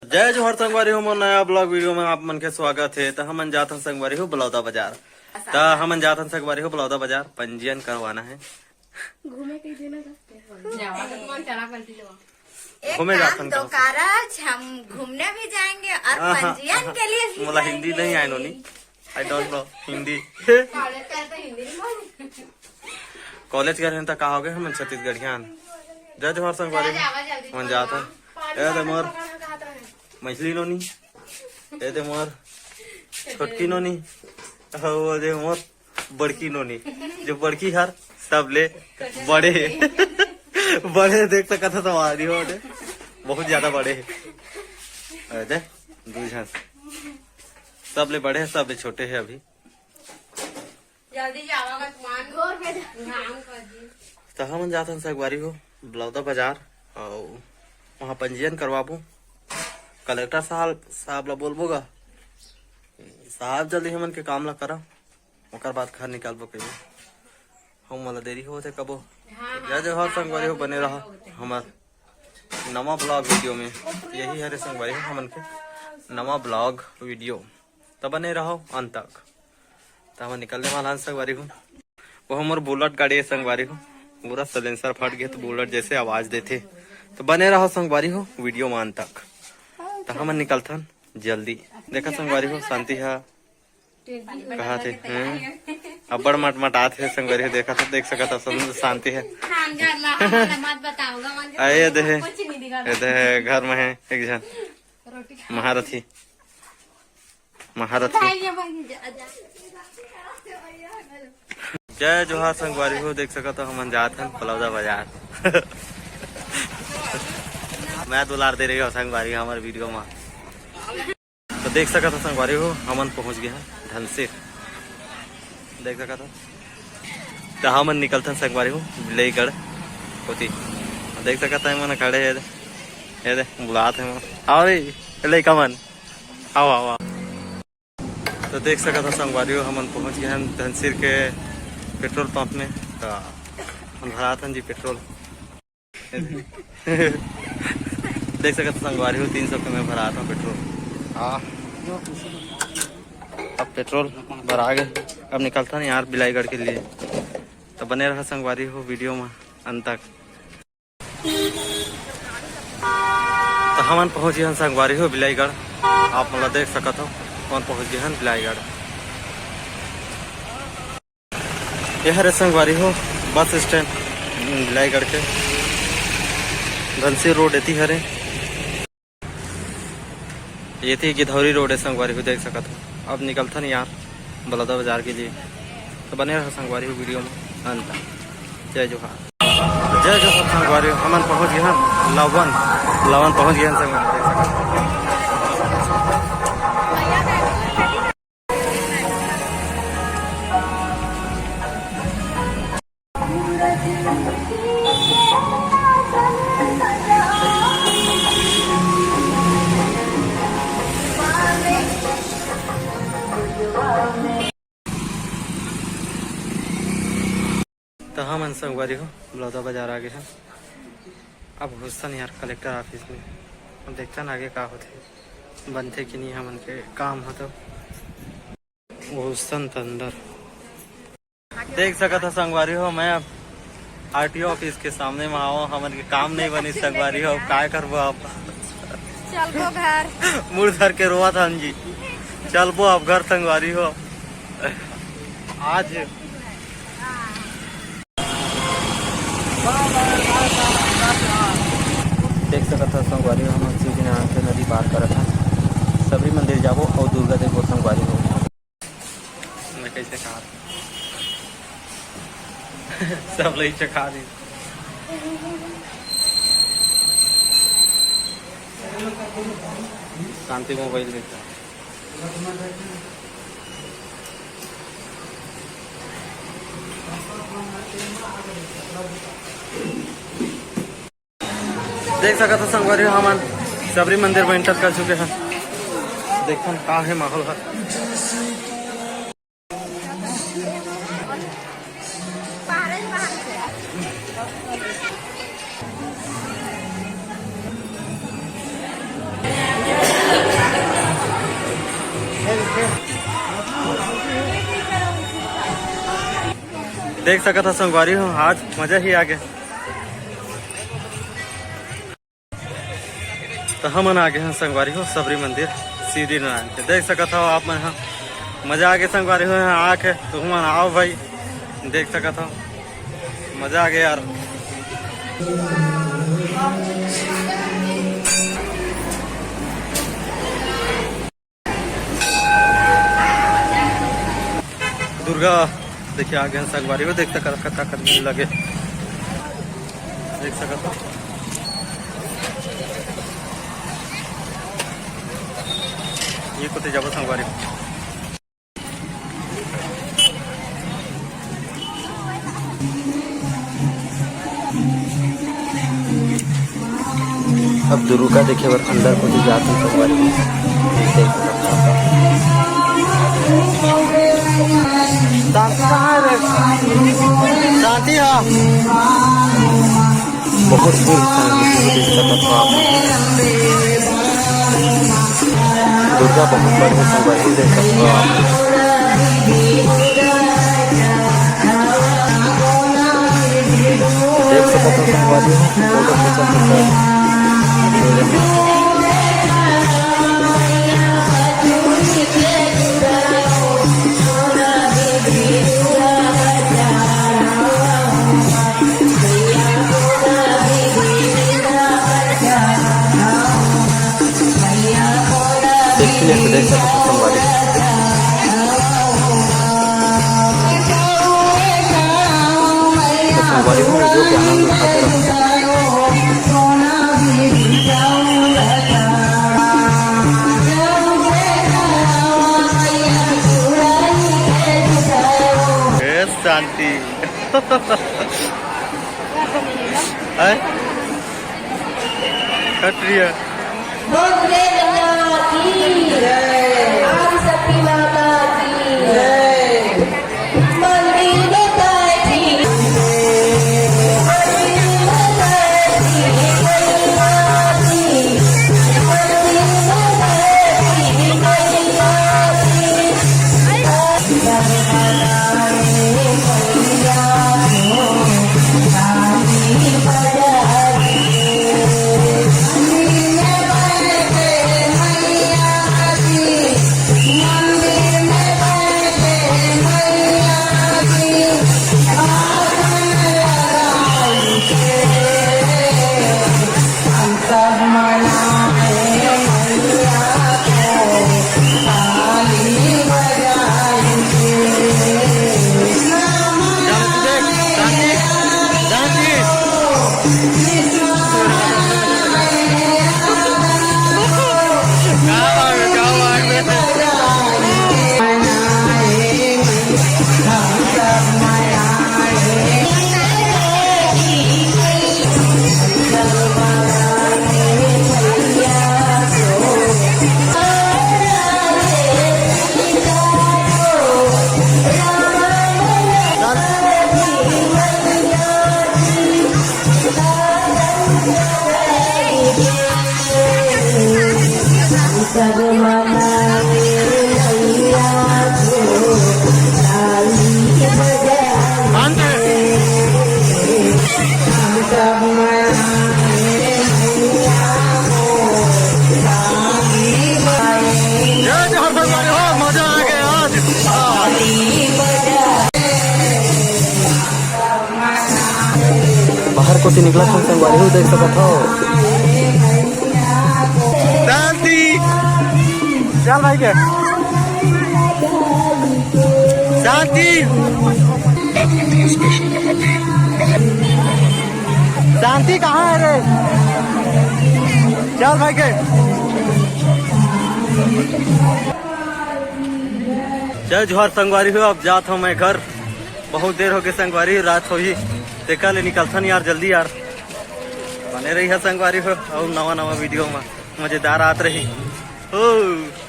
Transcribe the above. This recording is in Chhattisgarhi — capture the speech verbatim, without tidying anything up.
जय जोहार संगवारी हो, मोर नया vlog video में आप मन के स्वागत हे। त हमन जात हन संगवारी हो बलौदा बाजार। त हमन जात हन संगवारी हो बलौदा बाजार, पंजीयन करवाना हे। घूमे के दिन का। एक घूमे जात काम हन दो कहाँ से? कारज, हम घूमने भी जाएंगे और हाँ, हाँ, पंजीयन हाँ। के लिए भी मोला हिंदी जाएंगे। नहीं आए नोनी, I don't know Hindi. College का है तो हिंदी नहीं बोले। कॉलेज गए हन त का हो गए, हमन छत्तीसगढ़िया हन। जय जोहार संगवारी हो, हमन जात हन। ए दे मोर मछली नोनी, ए दे मोर छोटकी नोनी, अउ ओ दे मोर बड़की नोनी। जो बड़की हर सबले बड़े हे। बड़े देख सकत हो संगवारी हो, दे बहुत ज्यादा बड़े हे। ए दे दू झन सबले बड़े हे, सबले छोटे हे अभी। जल्दी जावा का तुमान। घोर में जा। नाम कर दी। त हमन जात हन संगवारी हो बलौदा बाजार, अउ वहाँ पंजीयन करवाबो। कलेक्टर साहब, साहब ला बोलबो गा, साहब जल्दी हमन के काम ला करा, ओकर बाद घर निकालबो कहिबो। हम वाला देरी होथे कबो। हाँ, जय जोहार संगवारी हो, बने रहा हमर नवा vlog video में। यही हरे संगवारी हो हमन के नवा vlog video। त बने रहो अंत तक। त हमन निकलने वाला हन संगवारी हो। वो हमर बुलेट गाड़ी हे संगवारी हो, पूरा silencer फट गए तो बुलेट जैसे आवाज देथे। त बने रहो संगवारी हो video में अंत तक। त हमन निकलथन जल्दी। देखा संगवारी हो, शांति हा कहा थे, हम्म, अब्बड़ मटमटात हे संगवारी हो। देखा था, देख सकत हो, शांति हे। हाँ, घर ला, हमारा मत बताओगा, मन के आए दे हे। कुछ नहीं दिखा। ए दे हे, घर में हे एक झन रोटी खा। महारथी। महारथी। भाई, ये भाई, जा, जा। जय जोहार संगवारी हो, देख सकत हो हमन जात हन बलौदा बाजार। मैं दुलार दे रही हूँ संगवारी हमर video में। तो देख सकत हो संगवारी हो, हमन पहुँच गए हन धनसिर। देख सकत हो, तो हमन निकलथन संगवारी हो बिलईगढ़ कोती। देख सकत हो, मन खड़े हे, ये दे बुलात हे मन। आओ रे लइका मन, आओ, आओ, आओ। तो देख सकत हो संगवारी हो, हमन पहुंच गए हन धनसिर के पेट्रोल पंप में। तो हम भरात हन जी पेट्रोल। देख सकत हो संगवारी हो, तीन सौ के मैं भरात हूँ पेट्रोल। हाँ, अब पेट्रोल भरा गए, अब निकलथन यार बिलाईगढ़ के लिए। तो बने रहा संगवारी हो video में अंत तक। तो हमन पहुंच गए हन संगवारी हो बिलाईगढ़। आप मन ला देख सकत हो, हमन पहुंच गए हन बिलाईगढ़। ये हरे संगवारी हो बस स्टैंड बिलाईगढ़ के, धनसिर रोड एती हरे। ये थी गिधौरी रोड है संगवारी हो, देख सकत हो। अब निकलथन यार बलौदा बाजार के लिए, तो बने रहो संगवारी हो video में अंत तक। जय जोहार। जय जोहार संगवारी हो, हमन पहुंच गए हन लवन, लवन पहुंच गए हन संगवारी, देख सकत हो। तो हमन संगवारी हो बलौदा बाजार आ गए हन। अब घुसथन यार कलेक्टर ऑफिस में, अब देखथन आगे का होथे, बनथे कि नहीं हमन के काम ह। तो घुसथन त अंदर। देख सकत हो संगवारी हो, मैं अब आरटीओ ऑफिस के सामने में आओ, हमन के काम नहीं बनी संगवारी हो, अब काय करबो अब? चलबो घर। मुड़ धर के रोवत हन जी, चलबो अब घर संगवारी हो। आज देख सकत हो संगवारी हो, हमन शिवजी नारायण के नदी पार करत हन। सबरी मंदिर जाबो अउ दुर्गा देखबो संगवारी हो। मैं कैसे खा रहा? सब लई चखा दी। शांति मोबाइल देखता। देख सकत हो संगवारी हो, हमन सबरी मंदिर में एंटर कर चुके हैं। देखन का है माहौल है। देख सकत हो संगवारी हो, आज मजा ही आ गे। तो हमन आ गे हन संगवारी हो सबरी मंदिर सीधी नारायण के। देख सकत हो आप मन ह, मजा आ गे संगवारी हो, यहाँ आके तुमन आओ भाई, देख सकत हो, मजा आ गे यार। दुर्गा देखिए आ गे हन संगवारी हो, देख सकत हो कतका कन भीड़ लगे, देख सकत हो। ये कोती जाबो संगवारी हो। अब दुर्गा देखे बर अंदर कोती जात हन संगवारी हो। शांति कहाँ है रे? शांति हा। बहुत भीड़ संगवारी हो, देख सकत हो आप। दुर्गा बहुत बड़े संगवारी हो, देख सकत हो आप। देख सकत हो संगवारी हो, फोटो खींचत हे सब। देखिए, तो देख सकते हो संगवारी। तो संगवारी हो, वीडियो के आनंद उठाते रहो। ए शांति। है? कट रही है। बोल दुर्गा मैया की जय। आदिशक्ति माता की जय। मंदिर में बैठी, मंदिर में बैठी मैया की, मंदिर में बैठी मैया की। जय जोहार संगवारी हो, मजा आ गया आज। बाहर कोती निकलत हन संगवारी हो, देख सकत हो। शांति। चल भाई के। शांति। शांति कहाँ है रे? चल भाई के। जय जोहार संगवारी हो, अब जात हूँ मैं घर। बहुत देर हो गए संगवारी, रात होही, तेकर ले निकलथन यार जल्दी यार। बने रही है संगवारी हो, अउ नवा नवा वीडियो में मजेदार आत रही। ओ।